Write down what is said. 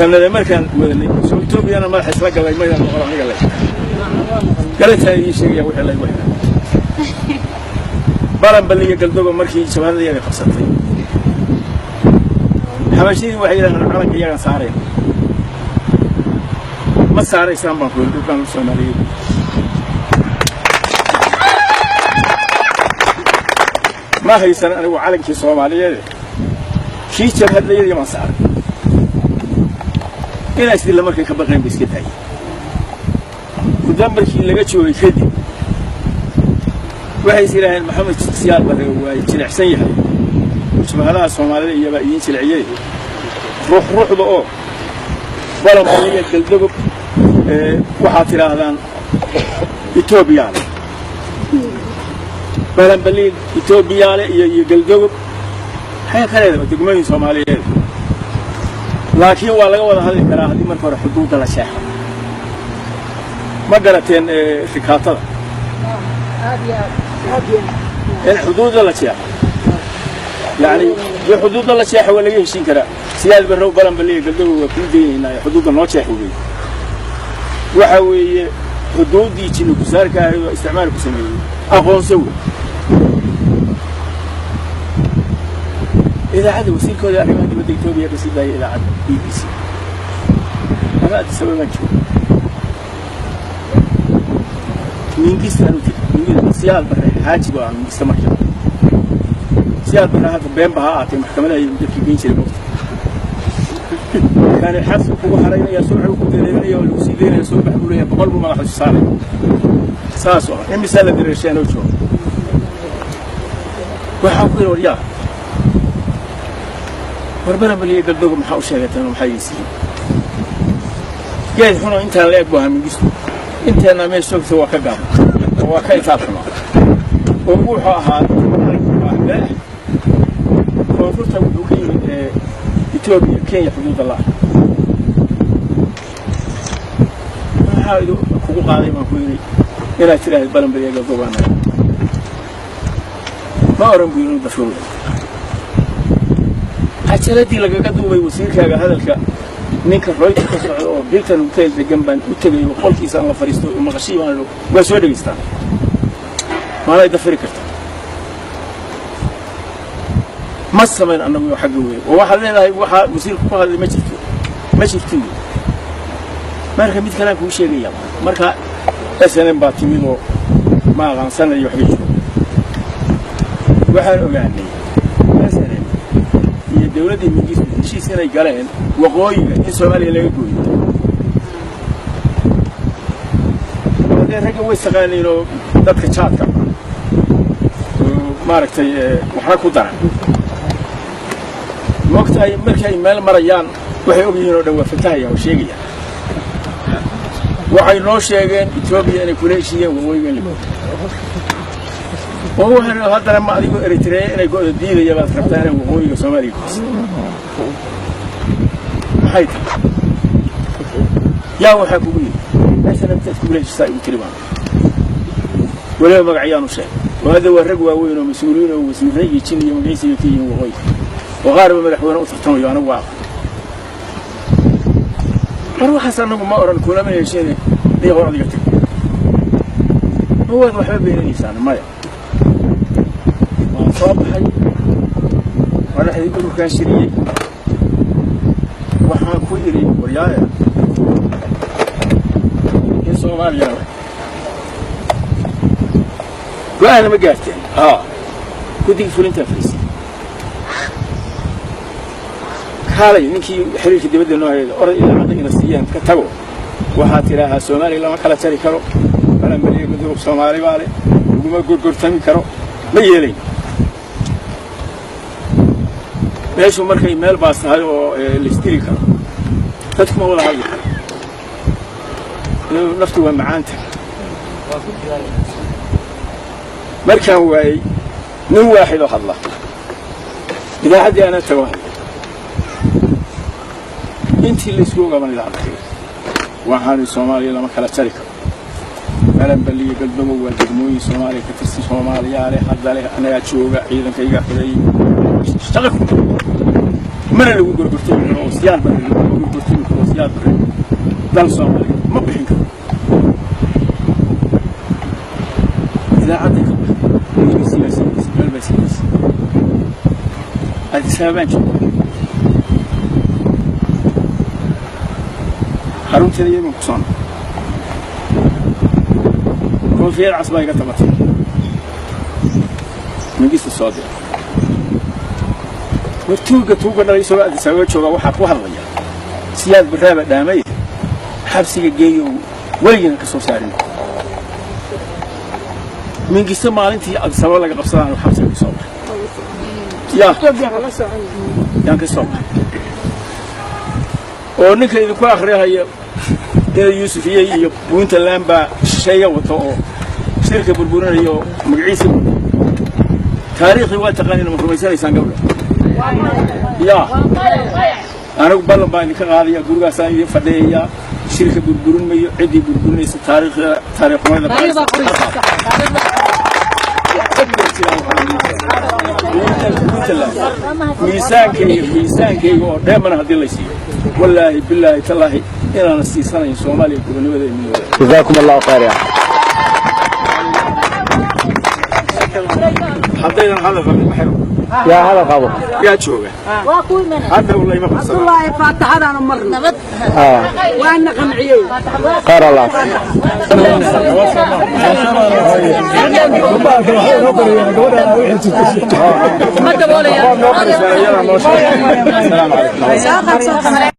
Sanade markaan wadanay soo Etoobiyana madaxa isla galay, maydaan noqon aniga le galataa idiin sheegaya wixii laygu xiray. Balanbal iyo Galdogo markii jabhadada iyaga qabsatay, xabashidii waxay yidhahdeen calanka iyagaan saarayna. Ma saaraysaan baan ku yidhi, dhulkaan Soomaaliyeed. Ma haysan anigu calankii Soomaaliyeed, kii jabhadlayadii baan saaray. Inaa isdilla markay ka baqeen ba iska daayay. Muddo markii laga joogay kadib waxay is yidhaaheen Maxamed Siyaad Barre waa jilicsan yahay, jabhadaha Soomaalida iyabaa idiin jiliciyey, ruux ruuxda oo Balanbaliya Galdogob waxaad tidhaahdaan Etoobiyaale, Balanbaliya Etoobiyaale iyo Galdogob maxay ka leedahay degmooyin Soomaaliyeed, laakiin waa laga wada hadli karaa haddii marka hore xuduudda la sheexo. Ma garateen rikaatada in xuduudda la jeexo? Yani dee xuduudda la jeexo waa laga heshiin karaa. Siyaad Barrow Balanbaliya Galdogob waa kuu daynaynaa, xuduudda noo jeex weeye. Waxa weeye xuduuddii jinni kusaarka ahayd oo isticmaalku sameeyey aqoonso wey. Idaacadda wasiirkooda arrimaha dibadda Etoobiya ka sii daayay idaacadda BBC ama Addis Ababaan jooga. Mingistaan u tegey, Mingista Siyaad Barre xaaji baa Mingista. Markii Siyaad Barre hadda beenba ha ahaatee maxkamadaha iyo dadkii geyn jiray mogta kaani xabsi kugu xaraynaya, soo ku dareerinaya oo lagu sii deynaya, soo bax buu leeyahay, 100 buu madaxa isu saaraya. Saas oo imisaa la dareersheen oo jooga. Waxaan ku yidhi, war yaa war Balanbaliya Galdogo maxaa u sheegateen oo maxaa idin siiyey? Geed xunoo intaan la eg buu ahaa Mingistu, inteenna meesha joogta waa ka gaaba oo waa ka itaal xumaa oo wuxuu ahaa koonfurta, wuxuu ka yimid Etoobiya Kenya xuduudda la. Maxaa idu kugu qaaday baan ku yidhi inaad tidhaahid Balanbaliya Galdogo annaga ma oran buu yidhi. Dafur cajaladii lagaga duubay wasiirkaaga hadalka ninka Royter ka socda oo Hilton Hotel degan baan u tegay oo qolkiisa aan la fadhiisto, maqashii baan waa soo dhegaystaan, maalay dafiri karta ma samayn annagu xagga weeye. Oo waxaad leedahay waxaa wasiirku ku hadlay ma jirto, ma jirto. Marka mid kalean kuu sheegaya, marka SNM baa timid oo ma aqaansanayo waxbay jooga. Waxaan ogaanay SNM iyo dawladdii Mingistu heshiis inay galeen waqooyiga in Soomaaliya laga gooyo. Haddee ragga way saqaaniin oo dadka jaadka oo maaragtay waxna ku daran moogtahay, markay meel marayaan waxay og yihiin oo dhan waa fatahaya oo sheegaya. Waxay noo sheegeen Etoobiya inay kula heshiiyeen waqooyiga in la gooyo, oo waxaan haddana ma adigoo Eritrea inay go'da diidaya baad rabtaa inay waqooyiga Soomaaliya goyso? Maxay tahay? Yaa waxaa kugu yidhi meeshan intaad kugula heshiisaa igu tiri baan weliba magacyaan u sheegay, oo hadda waa rag waaweyn oo mas-uuliyiin oo wasiirre iyo jin iyo magaciisa ka yihiin waqooyiga, oo qaarba madaxweyne u tartamayo. Anigu waa aqan war waxaas anagu ma oran kulama heshiine dhiiq hor adiga tag ma waad waxba beeninaysaan maya. Waan soo baxay, madaxdii ururkaan shiriyey, waxaan ku idhi waryaaya in Soomaaliyana go-aana ma gaarteen haa guddigii fulintaa fariisay kaalay ninkii xiriirka dibadda noo hayay orod idaacadda ina siiyeen ka tago, waxaad tidhaahaa Soomaaliya lama kala jari karo, Balanbaliya Gudub Soomaali baa leh, laguma gorgortami karo, ma yeelayn. Meeshu markay meel baas tahay oo laisdili karo dadku ma wada hadli karo, naftu waa macaanta. Markaan waayey nin waaxid oo hadla, idaacaddii anaa tago hadla, intii laysku ogaaban idaacadda kaga waxaanu Soomaaliya lama kala jari karo, Balanbaliya Galdogo waa degmooyin Soomaaliya ka tirsan, Soomaaliyaa leh, hadda leh, annagaa jooga, ciidankaygaa xoreeyey, shaqa ku ma Mana lagu gorgortami karo oo Siyaad Barre laguma gorgortami karo. Siyaad Barre dal Soomaaliyeed ma bixin karo. Idaacadda ka baxay, BBC baa siinaysay, meel baa siinaysay. Addis Ababaan jooga, xarunteeda iyagoon ku soo noqday, koofiyad cas baa iga tabatay. Mingista soo diray, war tuugga tuugga dhalay, isagoo Addis Ababa jooga waxaa ku hadlaya Siyaad Barraaba dhaamay, xabsiga geeyo, weligiina ka soo saarin. Mingista maalintii Addis Ababa laga qabsadaan xabsiga ka soo baxay, ya yaan ka soo baxay. Oo ninka idinku akhrihaya ina Yuusufiyey iyo Puntland baa shisheeya wata oo shirka burburinaya oo magaciisa taariikhdii waa taqaaniin. Ma rumaysanaysaan gabdha? Ya anigu ballan baan idinka qaadaya, gurigaasaan idin fadhiyayaa, shirka burburin mayo. Ciddii burburinaysa taariikhda, taariikhumada. Puntland miisaankayga oo dheemana haddii la siiyo, wallaahi, bilaahi, tallaahi inaana siisanayn Soomaaliya gobonimada iyo midnimada. جزاكم الله خير يا Haddaydan hadal qabin ma xiro. يا هذا قابو. Yaa jooga hadda layma qabsada. Cabdullaahi, faataxadaanu marna. آه. Waana qanciyey. خير الله. Noo sheegay. Asalaamu calaykum.